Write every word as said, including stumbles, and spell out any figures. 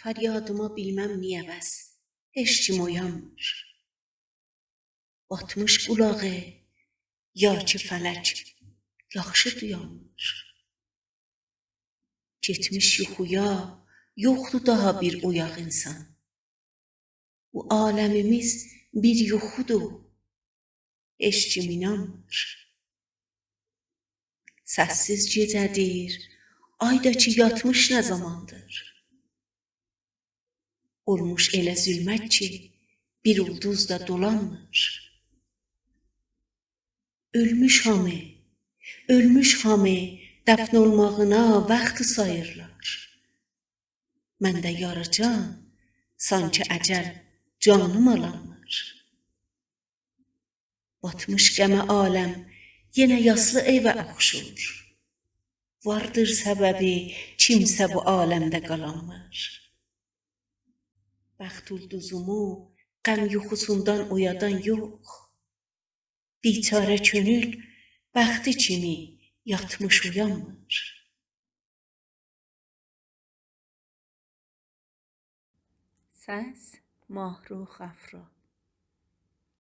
فریادیما بیلمم نییه بس هئچ کیم اویانمیر. باتمیش قولاغی، یا کی فلک یاخشی دویانمیر. گئتمیش یوخویا، یوخدور داها بیر اویاق اینسان. بو عالمیمیز بیر یوخودور، هئچ کیم اینانمیر. سس‌سیز گئجه‌دیر، آی دا کی یاتمیش نه زاماندیر. اولموش ائله ظلمت کی، بیر اولدوز دا دولانمیر. اؤلموش هامی، اؤلموش هامی، دفن اولماغینا واختی ساییرلار. من ده یاری‌جان، سانکی اجل جانیم آلانمیر. باتمیش غمه عالم، یئنه یاسلی ائوه اوخشور. واردیر سببی، کیمسه بو عالمده قالانمیر. بخت اولدوزومو غم یوخوسوندان اویادان یوخ. بیچاره کؤنول بختی کیمی یاتمیش اویانمیر. سس: ماهرخ افرا.